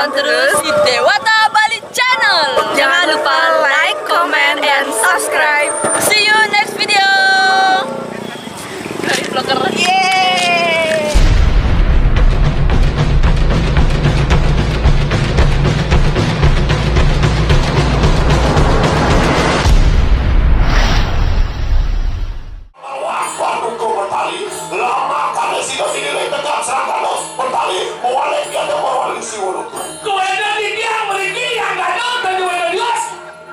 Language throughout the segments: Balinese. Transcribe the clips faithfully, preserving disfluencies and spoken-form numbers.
Terus di Dewata Bali Channel. Jangan lupa like, comment, and subscribe. See you next video. Dari vlogger. Yeay. Lawan Paduka Betari, lama kali sida dinilai tegap serangkana Betari, mawalik gada mawalik siwon tu. Kuwénten titiang mriki yang gada, Tuan Kuwénten Dios.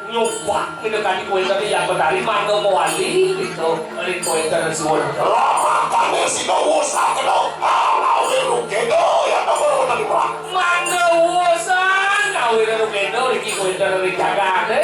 Nyupak minakadi kuwénten Hyang Betari, mangga mawali, gitu. Ring kuwénten siwon. Lama kali sida wusakena, ah, ngawé rugéda, ya, Tuan Kuwénten Dios. Mangga wusan, ngawé rugéda, niki kuwénten ring jagaté.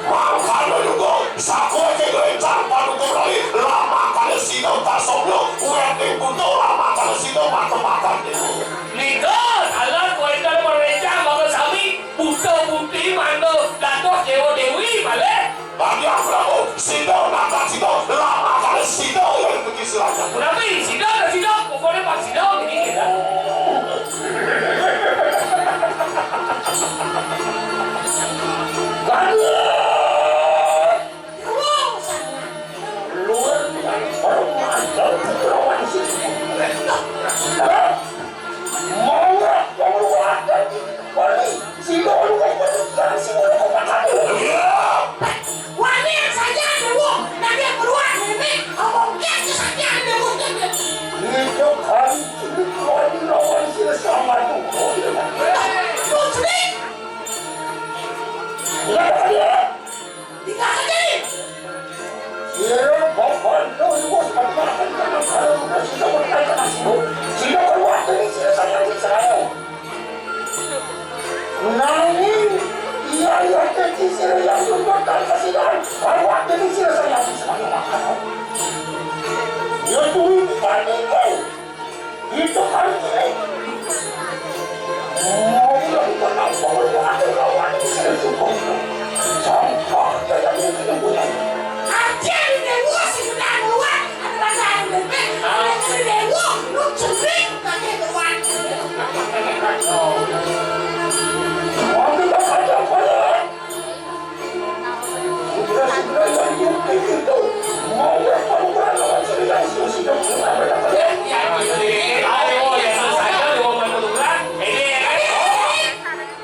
Mangkana juga sakuwénten réncang Paduka Betari, lama kali sida kasomya, wénten buta, lama kali sida mata-mata déwa. Nika, taler kuwénten maréncang mangga sami, buta buti mangga dados déwa déwi malih. Bagi Prabu, sida nata sida, lama kali sida yang pergi silanya. Punapi, sida, sida, pokoknya pas sida, ini kita. Luar biasa, hormat dan kepulauan sini. Maulah pengeluaran kembali. Sino lu kau kau kau sino lu kau makan. Wani saja dulu, nanti keluar ini, ngomong dia saja dulu. Itu kan, itu kan lawan sila sama tuh. Tuh, sedih. Enggak ada dia. Tiga kali. Sira bapak tahu bos makan karena kalau sudah berkata kasih. Sira keluar dari sira saya di sana. Nanging iya iya jadi sira yang berkata kasih dan keluar dari sira saya di sana makan. Ya tuh ini panik kau. Itu kan jelek. Mau yang kenal pengeluaran lawan itu sudah cukup. Sampah kayak ini punya. Aja di dewa sih udah keluar. Ada bahasa Indonesia. Ada di dewa, lu jelek pakai keluar. Mau kita saja pada.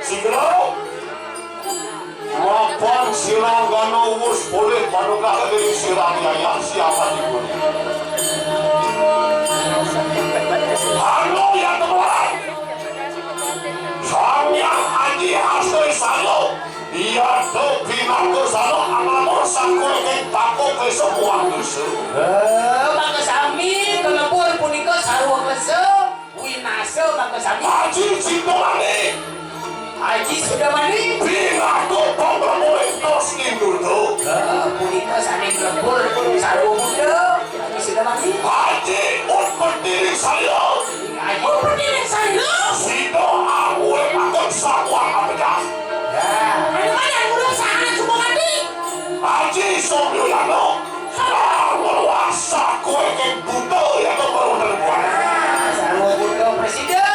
Sigra, mapan sira gana wus polih panugraha diri sira nyayah siapa timun. Anu yang kebelah. Sang Hyang Aji Hasta Salo. Iya to pinaka salo amalama sakuwénten papa kesa muang dosa. Eh, maka sami kalebur punika sarwa kesa, winasa maka sami. Aji Ciptamani. Aji Sudamani. Pinaka panglemuring tos ninduta. Eh, punika sané kalebur sarwa Buddha, Aji Sudamani. Aji Utpeti Salila. Aji Utpeti Salila. Sida anggué patut sakuwang apejah. Ya. Anu kan yang udah sangat semua mati. Aji Somyuyana, sarwa sakuwénten buta ya to baru dari buah. Ah, sarwa buta prasida,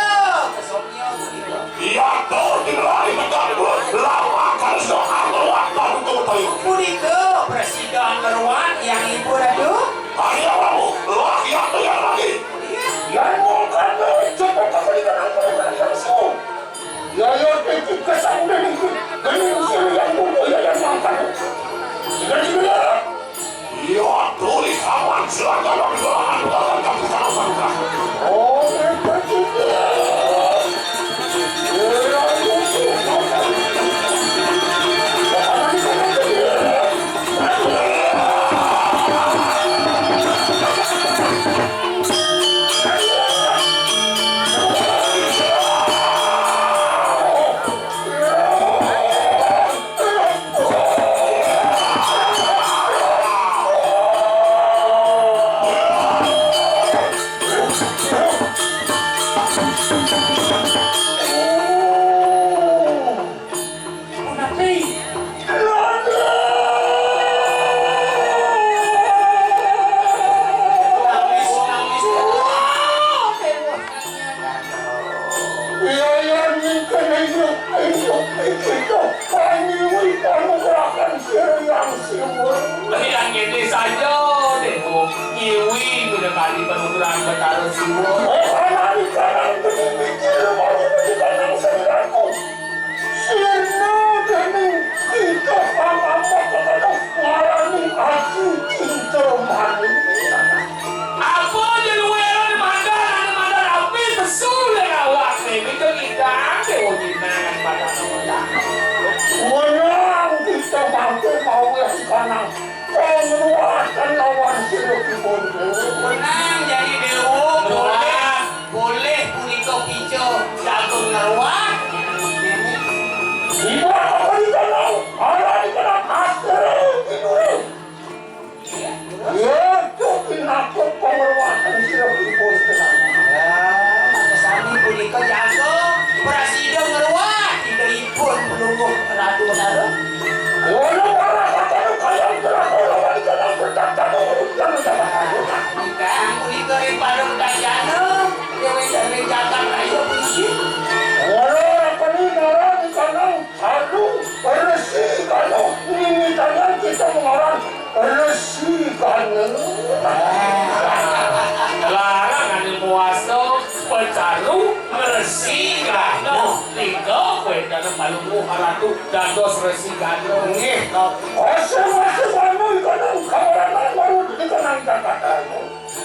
Somya buta. Iya to digelari tegak dulu, lawan kali sida anggué patut tayu. Punika prasida anggué yang ibu ratu. Ayo, Prabu, lah, iya to yang lagi. Iya. Yang mau kan, cepet apa di dalam perjalanan langsung. Yaya teki kesang dan ikut geni usia yang muda ya yang makan. Sudah juga. Iya, tulis aman silakan orang jualan bukan kamu sama. Oh, seperti itu. Pangruwatan lawan sira kibun. Menang jadi déwa, boleh, boleh punika pica jagung ngeruat. Ibu apa dikenal? Arah dikenal astra kidul. Yaitu pinaka pangruwatan sira kibun tenang. Ya, maka sami punika jaga prasida ngruat ida ipun pelungguh Ratu Betara. Wala wala kata kayang telah lawan kata berkata urut yang dapat. Ingkang punika ring paduka dayana, déwék ring jagat raya puniki. Wala apa ni ngaran ikanang? Aduh, Resi Gana, nini tanyang kita mengarang Resi Gana. Larang ane muasa pecaru Resi Gana. Tiga kuwi dana palungguh Ratu dados Resi Gana. Nggih. Asing-asing anu ikanang kamarangan baru dikenang Jakarta.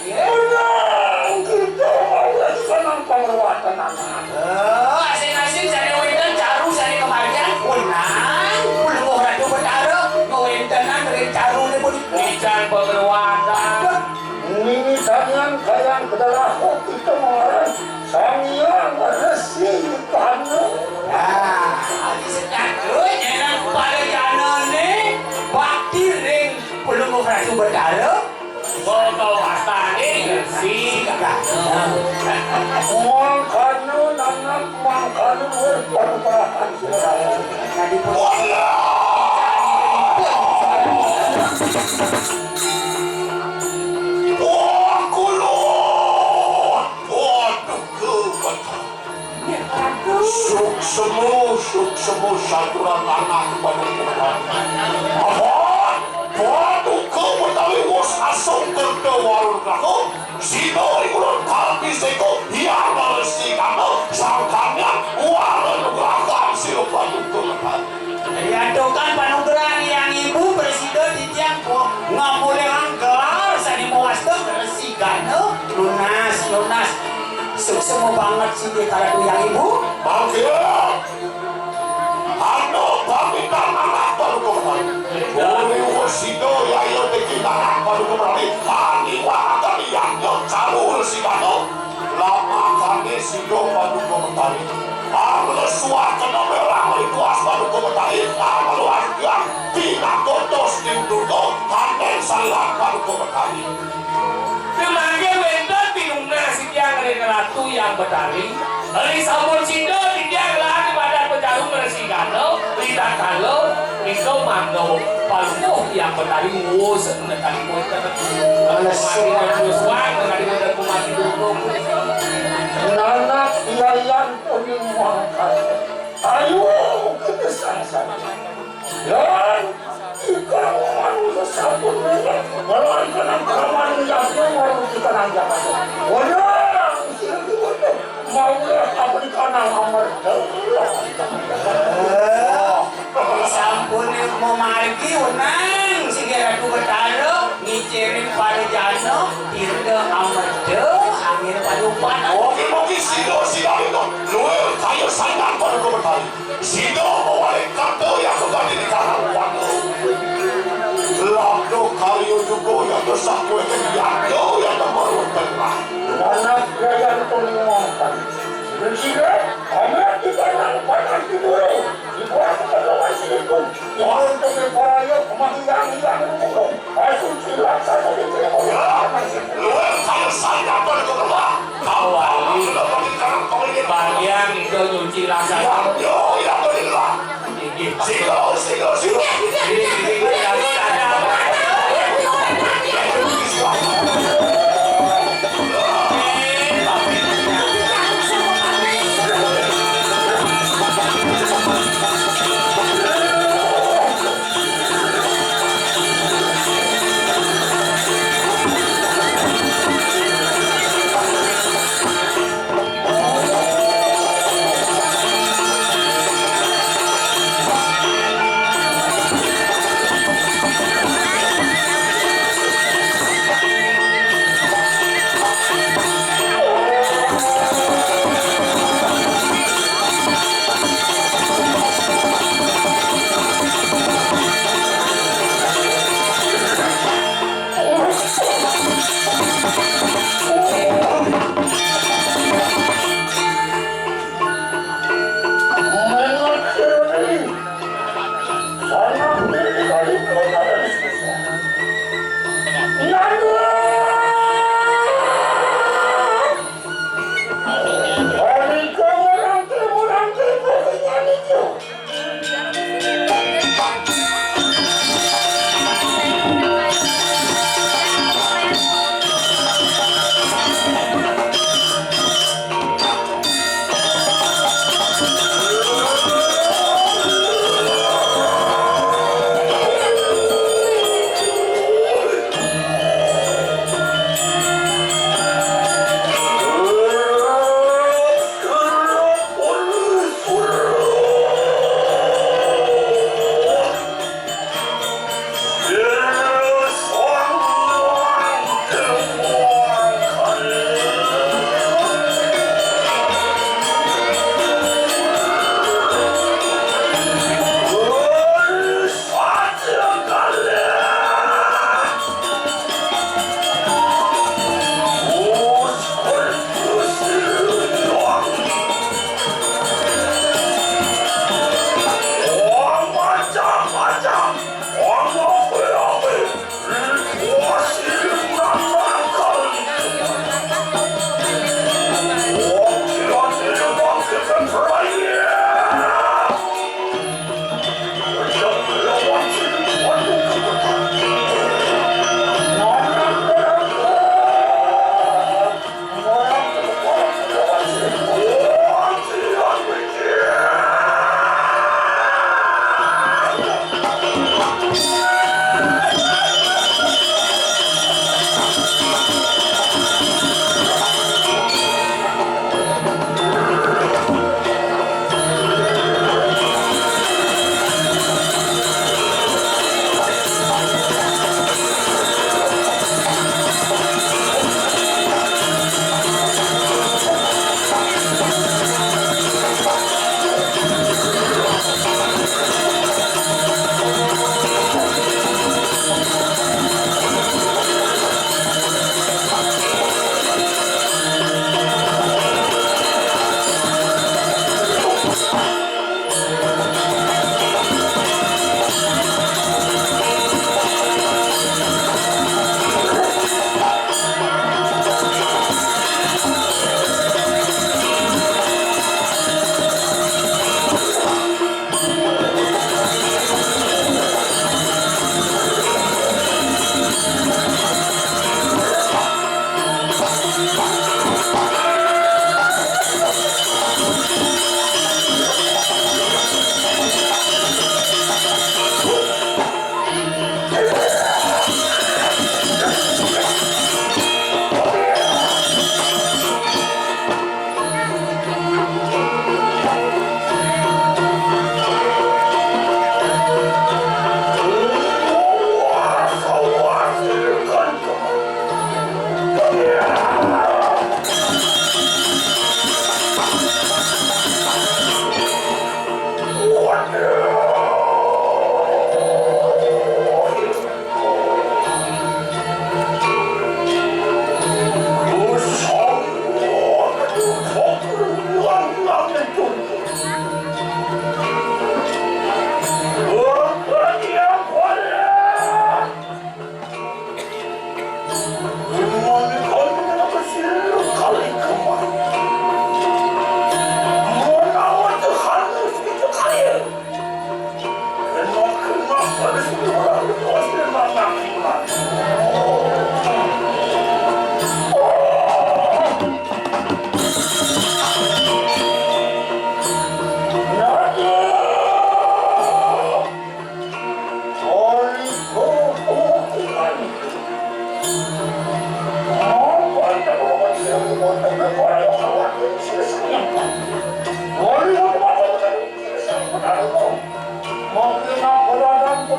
Menang kita mau lagi menang pangruwatan anak. Eh, asing-asing sane wenten caru sane kemargian, menang. Pelungguh Ratu Betara, ngwentenan ring carune puniki. Ican pangruwatan. Nini tanian kayang kedalah kita mengarang Sang Hyang Resi Gana. Nah, ati sedatu nyeneng para janane bakti ring Pelungguh Ratu Betara. Maka wastane Resi Gana. Mangkana nanak mangkana luwih perubahan sira. Wah, kulon. Waduh, kebetulan. Suksema, suksema saturan anak pada Tuhan. Apa? Paduka Betari wus asung kerta warun kraku. Sida ing ulun kalbi seko, Hyang Resi Gana, sangkanya wara nugrahan sira Paduka Betari. Riantukan panugrahan Hyang Ibu prasida titiang pu-, ngamulihang gelar sane mawasta Resi Gana. Nunas, nunas. Suksema banget sida kalatu Hyang Ibu. Mangke. Ana pamitan anak Paduka Betari. Uri wus sida yaya teki anak Paduka Betari. Paniwakaken yadnya caru Resi Gana. Lamakane sida Paduka Betari. Amlesuakena merah rikuas Paduka Betari. Amluas tiang pinaka dos ing Durga. Kanten salihan Paduka Betari. Dumadak wenten pinunas titiang ring Ratu Hyang Betari. Ri sampun sida titiang ngelah badan pecaru Resi Gana, ritatkala nika mangda Palungguh Hyang Betari wus nekadi wenten. Mati dan Yuswan nekadi wenten kumati dukung. Nanak Yayan Purnima. Ayo, kita sang-sang. Lan, ika manusa sampun ninggal, melainkan paman yadnya malu kita nang jagat. Wayang, sira diwedhek, maulah abdi kanang amarga. Sampun mamargi wenang, singgih Ratu Betara, ngicénin para jana, tirta amarga, angin padupan. Oke, oke, sida, sida, itu. Luwih kaya sandang Paduka Betari. Sida mawali kata yang kebati di karang warga. Labda karya juga yang besar kuwi yang dia yang nomor tengah. Anak gaya itu ngomongkan. Sida, amat di karang panas di dulu. Di bawah kebetulan situ. Wah, untuk di para yang kematian yang dulu. Luwih kaya sandang Paduka Betari. Kawali. Bagian itu nyuci rasa. Inggih. Sila, sila, sila. Inggih, inggih, inggih.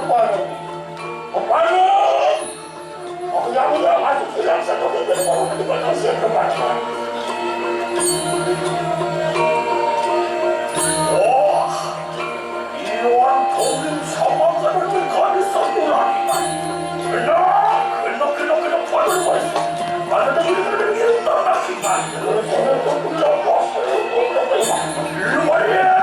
Paano? Paano? Ako lang, ako lang, ako lang sa tubig, ako lang sa tubig. Oh! Iwan ko din sa mga nagkakalis sa tularan. Kena, kena, kena, kena, paano ba? Ano na yun? Ano na yun? Ano na yun? Lumayas!